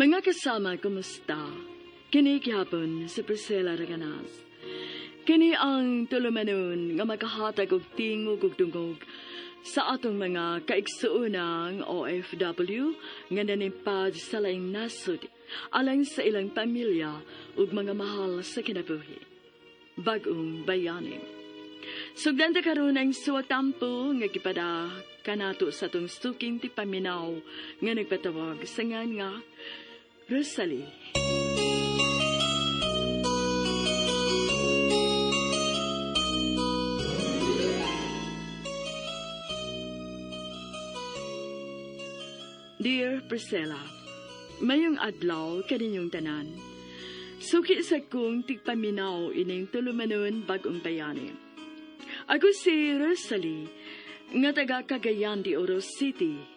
Mga kasama, kumusta? Kini gihapon si Priscilla Raganas. Kini ang tulumanon nga makahatag og tingog ug dungog sa atong mga kaigsuonang OFW nga nanimpad sa laing nasod alang sa ilang pamilya ug mga mahal sa kinabuhi. Bag-ong bayani. Sugdan ta karon ang suwatampo nga gipada kanato sa atong suking ti paminaw nga nagpatawag sa ngan nga Rosalie. Dear Priscilla, mayong adlaw kaninyong tanan. Suki sa kong tigpaminaw ining tulumanon bagong bayani. Ako si Rosalie, nga taga Cagayan de Oro City.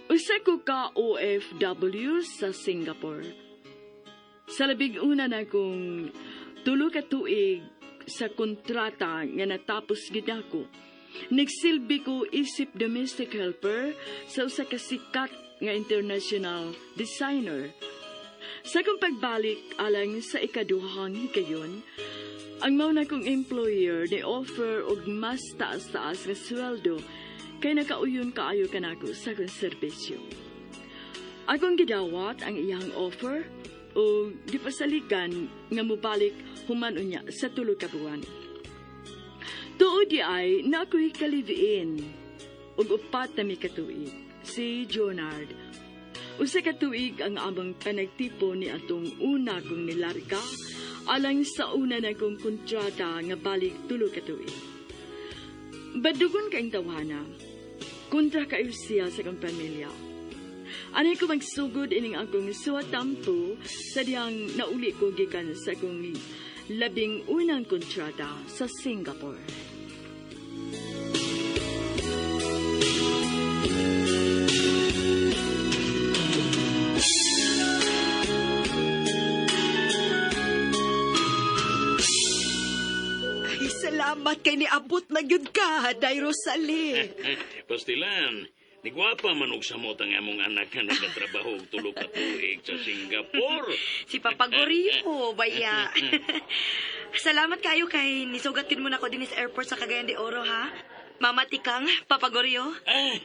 Usa ko ka OFW sa Singapore. Sa labing una na kong tulo ka tuig sa kontrata nga natapos gid ako. Nagsilbi ko isip domestic helper sa usa ka sikat nga international designer. Sa akong pagbalik alang sa ikaduhang higayon, ang mao na kong employer ni offer og mas taas-taas nga sweldo kay nakauyon kaayo kanako sa akong serbisyo. Akong gidawat ang iyang offer o gipasaligan nga mobalik human unya sa tulo ka buwan. Tuod di ay na ako'y kaliviin ug upat na mi katuig, si Jonard. Usa ka tuig ang among panagtipo ni atong una kong nilarga alang sa una na kong kontrata nga balik tulo ka tuig. Badugon kaing tawana, kontra kayo siya sa akong pamilya. Anay ko magsugod ining akong suwatampo sa diyang nauli ko gikan sa akong labing unang kontrata sa Singapore. Ay, salamat kay niabot na gyud ka, Day Rosalie. Pastilan, nigwapa man og samot ang among anak nga nagatrabaho og tulo ka tuig sa Singapore. Si Papa Gorio, baya. Salamat kayo kay nisugat kin mo na ko din sa airport sa Cagayan de Oro, ha? Mama Tikang, Papa Gorio. Ah,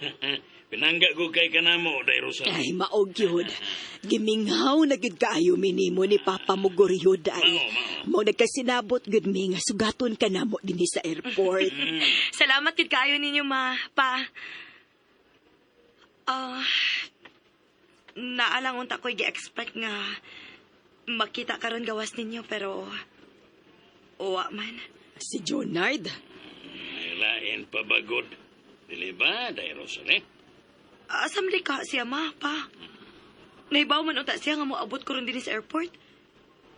pinangga ko kay kanamo, Day Rosalie. Ay, maog yun. Giminghaw na gyud kaayo minimo ni Papa mo Gorio, Day. Mao, mao. Mao nagkasinabot gyud mi nga sugaton ka namo dinhi sa airport. Salamat gid kayo ninyo, ma, pa. Ah, naalang unta ko'y gi-expect nga makita karon gawas ninyo pero uwa man. Si Jonard, Ay, lain pa bagod. Dili ba, Day Rosalie? Asam ka siya, ma, pa. Naibaw man unta siya nga moabot ko ron dinhi sa airport.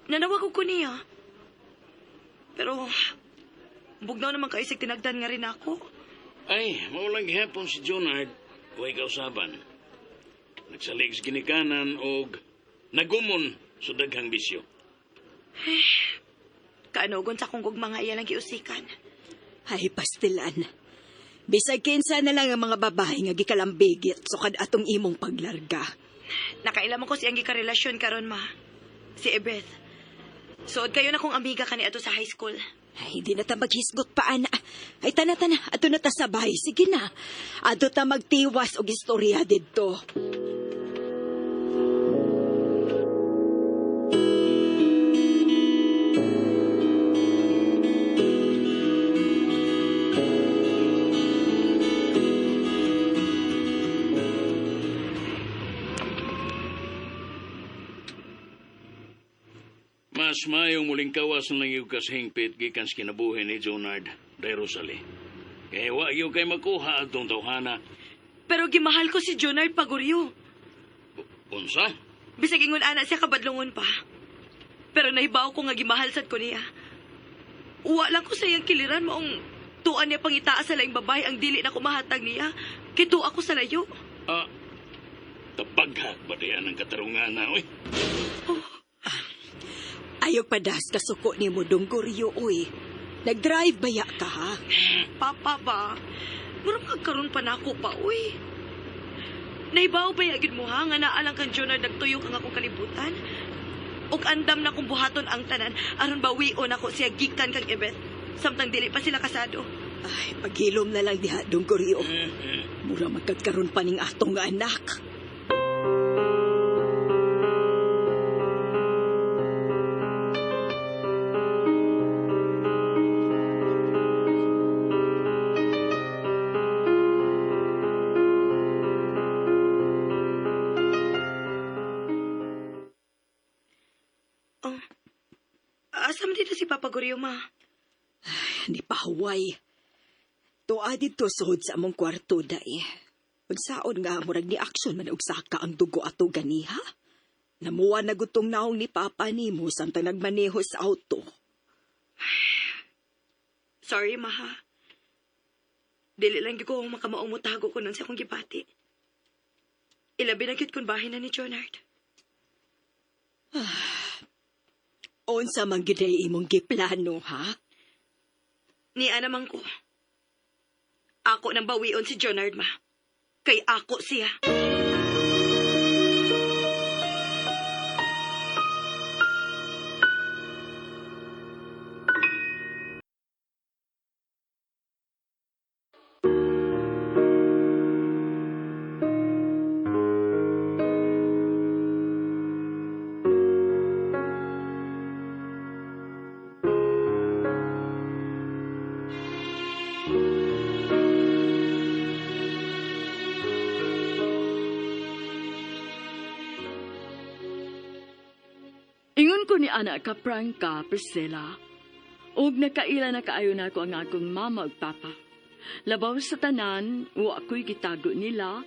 Nanawag ko niya. Pero, bugnaw naman kayo sig tinagdan nga rin ako. Ay, maulang gihapon si Jonard. Huwag kausaban. Nagsalig sa ginikanan og nagumon sa daghang bisyo. Kaanogon sa kong gugma nga iya lang giusikan. Ay, pastilan. Bisag kinsa na lang ang mga babae nga gikalambigit sukad atong imong paglarga. Nakailaman ko siyang gikarelasyon karon ma. Si Ebeth. Suod kayo na kong amiga kani ato sa high school. Ay, di na ta maghisgot pa, ana. Ay, tana, tana. Ato na ta sabay. Sige na. Ato ta magtiwas og istorya didto. Mas mayong muling kawas na lang yung kasihingpit gikan sa kinabuhi ni Jonard, Day Rosalie. Kaya wa yung kay makuha atong tawhana. Pero gimahal ko si Jonard Paguryo. Unsa? Bisag ingon ana siya kabadlongon pa. Pero nahibaw ko nga gimahal sad ko niya. Uwa lang ko sa iyang kiliran maong tuan niya pangitaas sa laing babae ang dili na kumahatag niya. Kito ako sa layo. Ah, tabaghag ba diyan ang katarungan na, oy? Ayaw padas kasuko ni mo dong Goryo, uy. Nag-drive ba ya ka, ha? Papa ba? Murag magkaroon pa nako pa, uy. Naibaw ba yagid mo ha nga naalang kang Jonard nagtuyok ang akong kalibutan? Og andam na kong buhaton ang tanan aron bawion ako siya gikan kang Ibet. Samtang dili pa sila kasado. Ay, paghilom na lang diha, Dong Gorio. Mura magkagkaroon pa ning atong anak. Oh. Asa man dito si Papa Gorio, ma? Ni pahuway. Tuwa dito suhod sa among kwarto, day. Unsaon nga murag ni aksyon man og saka ang dugo ato ganiha? Namuwa na gutong naong ni Papa nimo samtang nagmaneho sa auto. Sorry, ma ha. Dili lang gyud ko makamaong motago ko nun sa akong gibati. Ilabi na gyud kun bahin na ni Jonard. Unsa man gyud ay imong giplano, ha? Niya naman ko. Ako nang bawion si Jonard, ma. Kay ako siya. Ingon ko ni ana ka prangka, Priscilla. Og nakaila na kaayo na ako ang akong mama ug papa. Labaw sa tanan, wa ako'y gitago nila,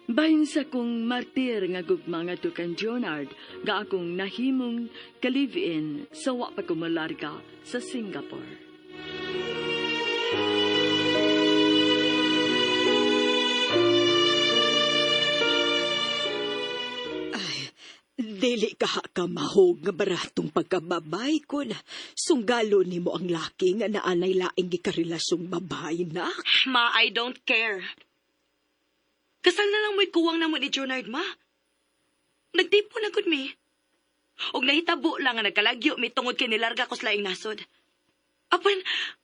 bahin sa kong martir nga gugma nga kang Jonard, nga akong nahimong ka-live-in sa wa pa ko molarga sa Singapore. Ay, dili ka ha ka mahog nga baratong pagkababay kun sunggalo nimo ang laki nga naanay laing gikarelasyong babae na. Ma, I don't care. Kasal na lang mo'y kuwang na mo ni Jonard, ma. Nagtipo na gud mi. Og nahitabo lang nga nagkalagyo mi tungod kay nilarga ko sa laing nasod. Apan,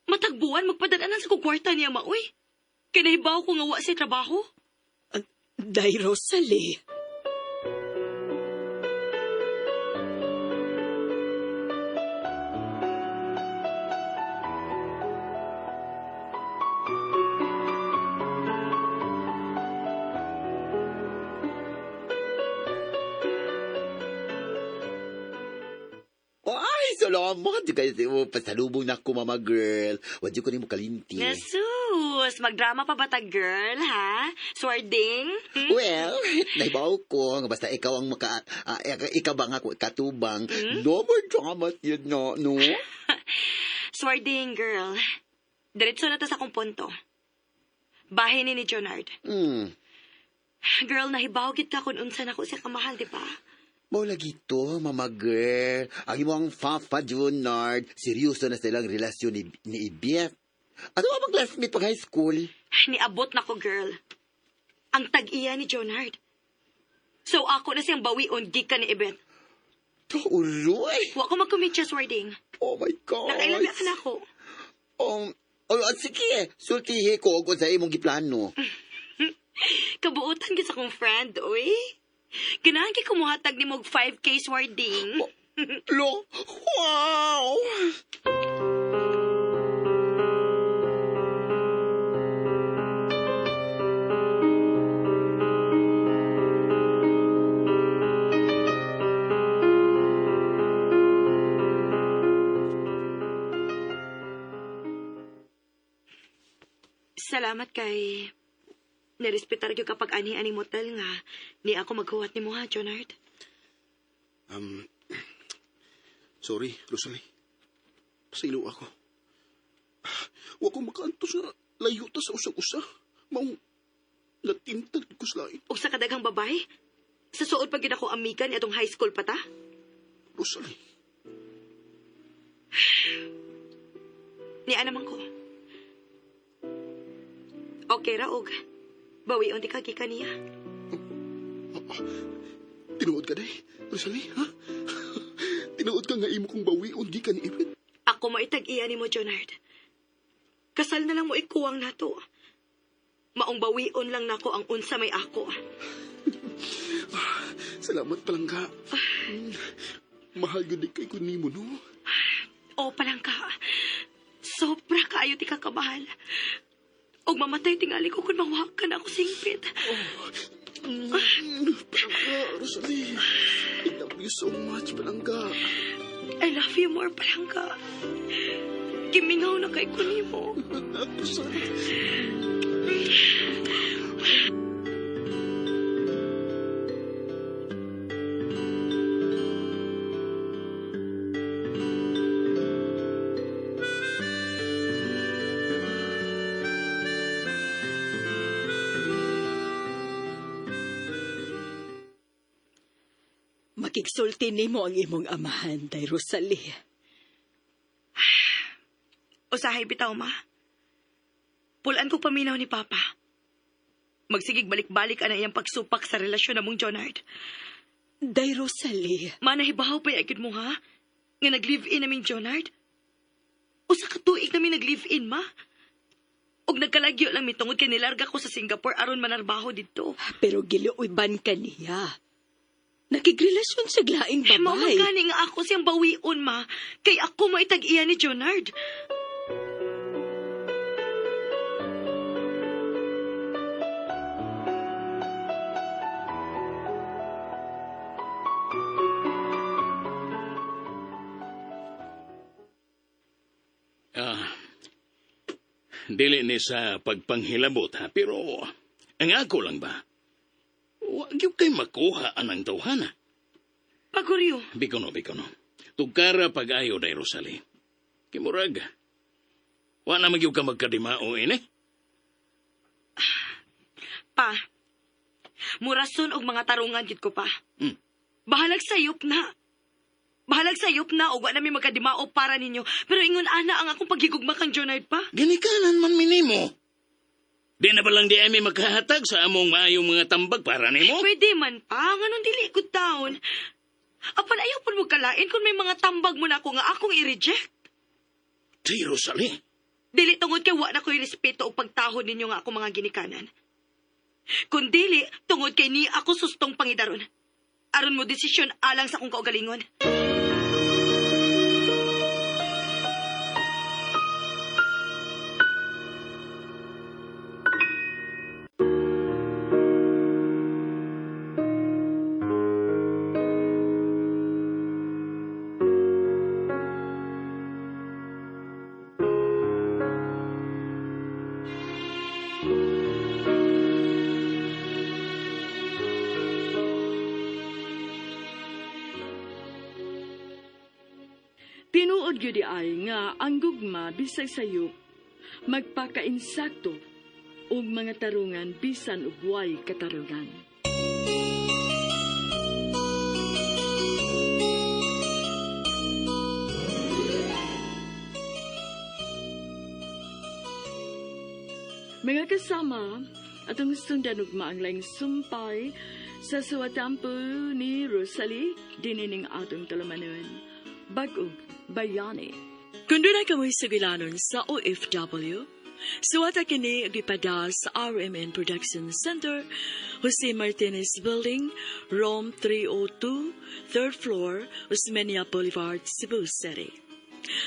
matagbuan magpadadanan sa kukwarta niya, ma, uy. Kay nahibaw ko nga wa siya trabaho. Day Rosalie. Ay, salamat. Di kayo pasalubong na ako, mama girl. Wadyo ko ni mo kalinti. Jesus, magdrama pa ba ta, girl, ha? Swarding? Hmm? Well, naibaw ko nga basta ikaw ang maka ikaw ba nga ako katubang. No more dramas yun, no, no? Swarding, girl. Diretso na to sa akong punto. Bahay ni Jonard. Girl, nahibaw gid ka kung unsa nako siya kamahal, di ba? Mao lagi to, mama girl. Ang imong Fafa Junard, seryoso na silang relasyon ni Ibiet. Ano ba bang classmate pag high school? Niabot na ko, girl. Ang tag-iya ni Jonard. So ako na siyang bawion gikan ni Ibet. Tuloy! Wa ko magkumitsa, Swarding. Oh my God! Nakailan ka na ako. Oh, sige, sultihi ko og sa imong giplano. Kabuutan gid sa akong friend, oy. Ganahan kay kumuhatag ni mog 5K, Swarding. Lo, wow! Salamat kay nirespetar gyud kapag ani-ani motel nga ni ako maghuwat nimo ha, Jonard. Sorry, Rosalie. Pasaylo ako. Wa ko makaantos nga layo ta sa usag-usa. Maong natintad ko sa lain. Og sa kadaghang babae, sa suod pa gyud ako amiga ni atong high school pa ta. Rosalie, Ni naman ko. Okay ra og bawion di ka gikan niya. Tinuod ka, day. Rosalie, ha? Tinuod ka nga imo kong bawion gikan ni Ibet. Ako mo itag-iya ni mo, Jonard. Kasal na lang mo ikuwang nato. Maong bawion lang nako ang unsa may ako. Salamat, palangga. Mahal yun kay ko nimo, no? O, palangka. Sobra kaayo ti kakabahal. Og mamatay tingali ko kung mawag ka na ako singpit. Palangga, Rosalie. I love you so much, palangga. I love you more, palangka. Gimingaw na kay ko nimo. Ako sa... Makigsulti nimo ang imong amahan, Day Rosalie. Usahay bitaw, ma. Pulaan ko paminaw ni Papa. Magsigig balik-balik ang iyang pagsupak sa relasyon namong Jonard. Day Rosalie, Ma, nahibaw pa agad mo, ha? Nga nag-live-in namin, Jonard. Usa ka tuig namin nag-live-in, ma. Og nagkalagyo lang mi tungod kay nilarga ko sa Singapore aron manarbaho didto. Pero giluiban ka niya. Nakigrelasyon siya laing Mao man babae. gani nga ako siyang bawion, ma. Kay ako maitag-iya ni Jonard. Dili ni sa pagpanghilabot ha, pero ang ako lang ba? Wa gyud kay makuha anang tawhana. Paguryo. Bikono, bikono. Tugkara pag-ayo day Rosalie. Kimurag. Wa na magyud ka magkadimao ini. Pa, murason og mga tarungan gid ko pa. Hmm. Bahalag sayop na. Bahalag sayop na og wa na mi magkadimao para ninyo. Pero ingon ana ang akong paghigugma kang Jonard pa. Ginikanan man minimo. Di na ba lang di ami makahatag sa among maayong mga tambag para nimo? Pwede man pa, nganong dili ko taon. Apan ayaw pud mo kalain kung may mga tambag mo na ako nga akong i-reject. Di Rosalie. Dili tungod kay wa na ko'y respeto og pagtahod ninyo nga akong mga ginikanan. Kun dili, tungod kay ni ako sustong pangidaron. Aron mo desisyon alang sa akong kaugalingon. Tinuod gyud ay nga ang gugma bisag sayop magpakainsakto ug mga tarungan bisan og way katarungan. Mga kasama, atong sundan ugma ang laing sumpay sa suwatampo ni Rosalie, dinining atong tulumanon. Bag-ong Bayani. Kung doon ay kamoy sugilanon sa OFW, suwata kini og ipada sa RMN Production Center, Jose Martinez Building, Room 302, 3rd floor, Osmeña Boulevard, Cebu City.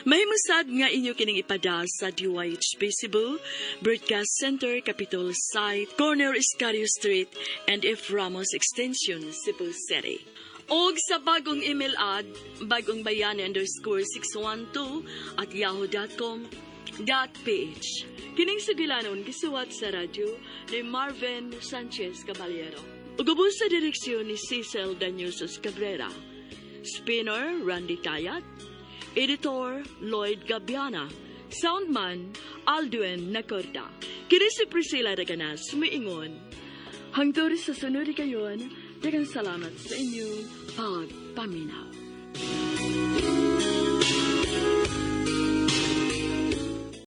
Mahimusad nga inyo kining ipada sa DYHB Cebu, Broadcast Center, Capitol Site, Corner Escario Street, and F. Ramos Extension, Cebu City. Og sa bagong email ad, bagongbayani_612 at yahoo.com.ph. Kining sugilanon gisuwat sa radyo ni Marvin Sanchez Caballero. Ug ubos sa direksyon ni Cecil Danyusos Cabrera. Spinner Randy Tayat. Editor Lloyd Gabiana. Soundman Aldwin Nacorda. Kini si Priscilla Reganas, miingon. Hangtod sa sunod kayon, daghang salamat sa inyong pagpaminaw.